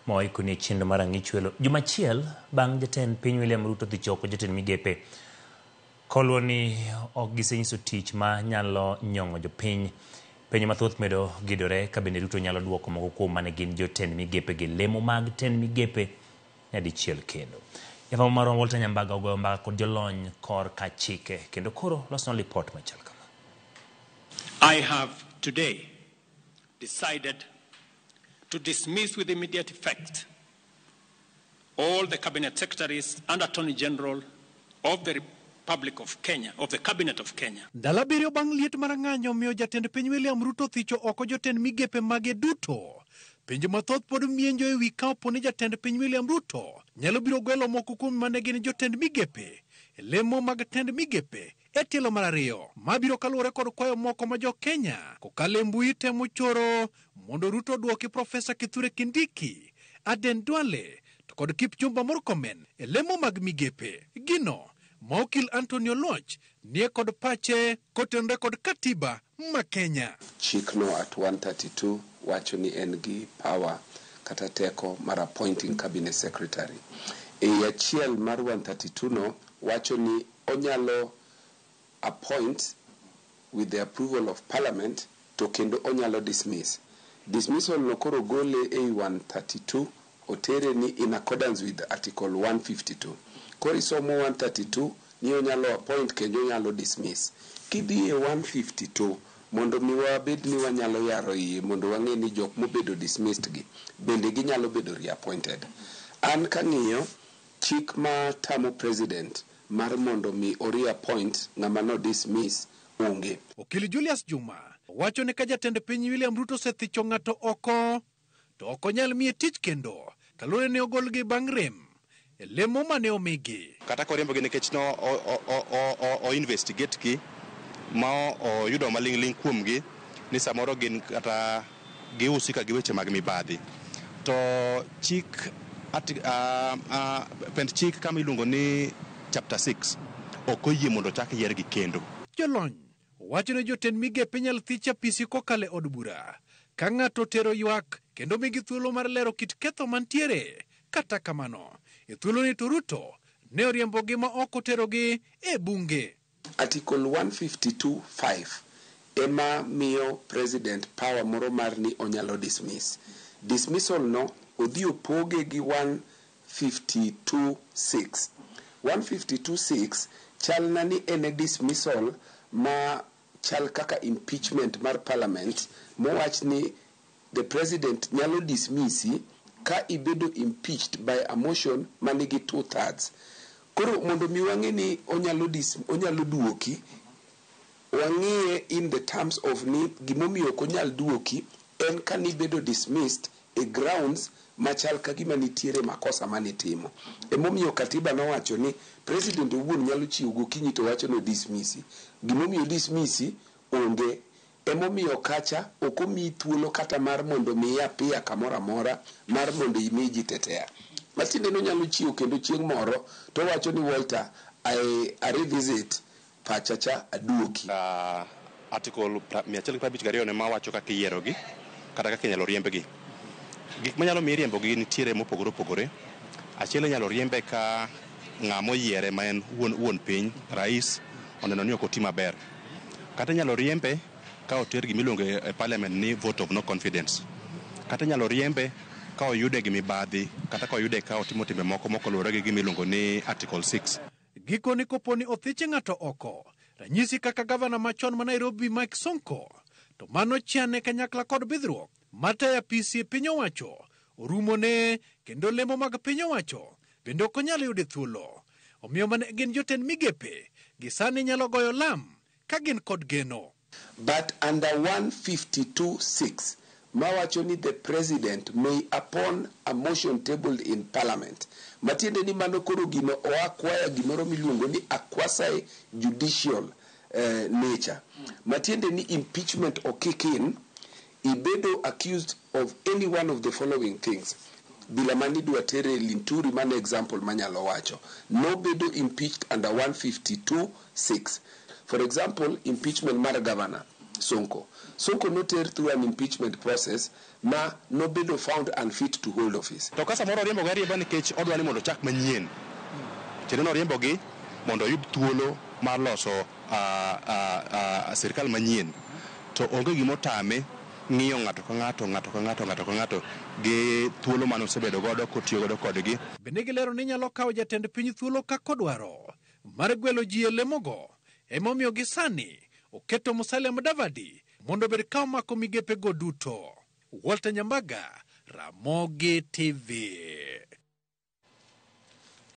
Mawaikoni e chenro mar Ang'ich Welo. Juma achiel bang' jatend piny William Ruto dhi choko jotend migepe koluwo ni ok gisenyiso tich ma nyalo nyong'o jopiny. Penjo mathoth medo gidore ka bende Ruto nyalo duoko moko kuom mane gin jotend migepe gi lemo mag tend migepe nyadichiel kendo. Jafwambo marwa Walter Nyambaga ogoyo mbaka kod jolony korka chike kendo koro losnwa lipot machal kama. I have today decided to dismiss with immediate effect all the cabinet secretaries and attorney general of the Republic of Kenya, of the Cabinet of Kenya. Ndalo 7 bang' liet mar ng'anyo miyo jatend piny William Ruto thicho oko jotend migepe mage duto. Penjo mathoth pod mienjo e wi ka opo ni jatend piny William Ruto nyalo biro gwelo moko kuom mane gin jotend migepe e lemo mag tend migepe e tielo mar 2 mabiro kaluwore kod kwayo moko ma jo Kenya kokalo e mbui temo choro mondo Ruto oduoki Profesa Kithure Kindiki, Aden Duale to kod Kipchumba Murkomen e lemo mag migepe. Gino ma okil Anthony Oluoch nie kod pache kotenore kod katiba ma Kenya. Chikno at 132 wacho ni en gi power kata teko mar appointing cabinet secretary. E achiel mar 132 no wacho ni onyalo appoint with the approval of parliament to kendo onyalo dismiss. Dismissal no koro gole e 132 otere ni in accordance with article 152. Koro isomo 132 ni onyalo appoint kendo onyalo dismiss. Kidhi e 152 mondo mi wabed ni wanyalo yaro iye mondo wang'e ni jok mobedo dismissed gi bende ginyalo bedo reappointed. An kang'iyo chik ma tamo president mar mondo mi o reappoint ng'ama no dismiss onge. Okil Julius Juma wacho ni ka jatend piny William Ruto osethicho ng'ato oko to ok onyal miye tich kendo kaluwore ni ogolgi bang' rem e lemo mane omigi. Kata koriembogi nikech no o investigate gi ma oyudo maling'ling' kuomgi ni samoro gin kata gihusika gi weche mag mibadhi. To chik pend chik kama iluongo ni chapter 6 ok oyie mondo ochak yiergi kendo. Jolony wacho ni jotend migepe nyal thich apisi kokalo e od bura ka ng'ato otero ywak kendo migi thuolo mar lero kit ketho mantiere. Kata kamano, e thuoloni to Ruto ne oriembogi ma ok oterogi e bunge. Article 152.5 ema miyo president power moro mar ni onyalo dismiss. Dismissal no odhi opoge gi 152.6. 152.6 chalna ni en e dismissal ma chal kaka impeachment mar parliament mowach ni the president nyalo dismissi ka ibedo impeached by a motion manigi 2/3. Koro mondo mi wang'e ni onyalo duoki, wang'iye in the terms of ni gimomiyo ok onyal duoki en ka nibedo dismissed e grounds machal ka gima nitiere makosa manitimo. Emomiyo katiba nowacho ni president owuon nyalo chiwo gokinyi to wacho ni dismissi. Gimomiyo dismissi onge. Emomiyo kacha ok omiyi thuolo kata mar mondo mi apia kamoro amora mar mondo imi ji tetea. Matiende ni onyalo chiwo kendo chieng' moro to owacho ni Walter, I revisit pacha cha aduoki. Article 152 ne mawacho kaka iyierogi kata kaka inyalo riembgi. Gik manyalo miyo iriembogi nitiere mopogore opogore. Achiel inyalo riembe ka ng'ama oyiere ma en wuon piny, rais, oneno ni ok oti maber. Kata inyalo riembe ka oter gima iluongo e parliament ni vote of no confidence. Kata inyalo riembe ka oyude gi mibadhi, kata ka oyude ka otimo timbe moko mokoluwore gi gima iluongo ni article 6. Gikone kopo ni othiche ng'ato oko, ranyisi kaka gavana machon ma Nairobi Mike Sonko, to mano chane kanyakla kod bidhruok matayo apisi e piny owacho orumone kendo lemo mag piny owacho bende ok onyal yude thuolo. Omiyo mane gin jotend migepe gi sani nyalo goyo lam ka gin kod geno. But under 152.6 mawacho ni the president may upon a motion tabled in parliament. Matiende ni mano koro gino oakwaya gimoro miluongo ni a quasi judicial nature. Matiende ni impeachment o kick in, ibedo accused of any one of the following things. Bila mani dwa tere Linturi mane example manyalo wacho. Nobedo impeached under 152.6. For example, impeachment mar governor. Sonko. Sonko noter through an impeachment process ma nobedo found unfit to hold office. To ka samoro oriembogi ariemba nikech odwa ni mondo ochak manyien. Tiende ni oriembogi mondo oyud thuolo mar loso sirkal manyien. To onge gima otame ng'iyo ng'ato ka ng'ato, ng'ato ka ng'ato, ng'ato ka ng'ato gi thuolo mane osebedo godo kotiyo godo kodgi. Bende gilero ni nyalo kawo jatend piny thuolo kaka odwaro mar gwelo ji e lemogo, emomiyo gi sani oketo Musalia Mudavadi mondo obed ka omako migepego duto. Walter Nyambaga, Ramogi TV.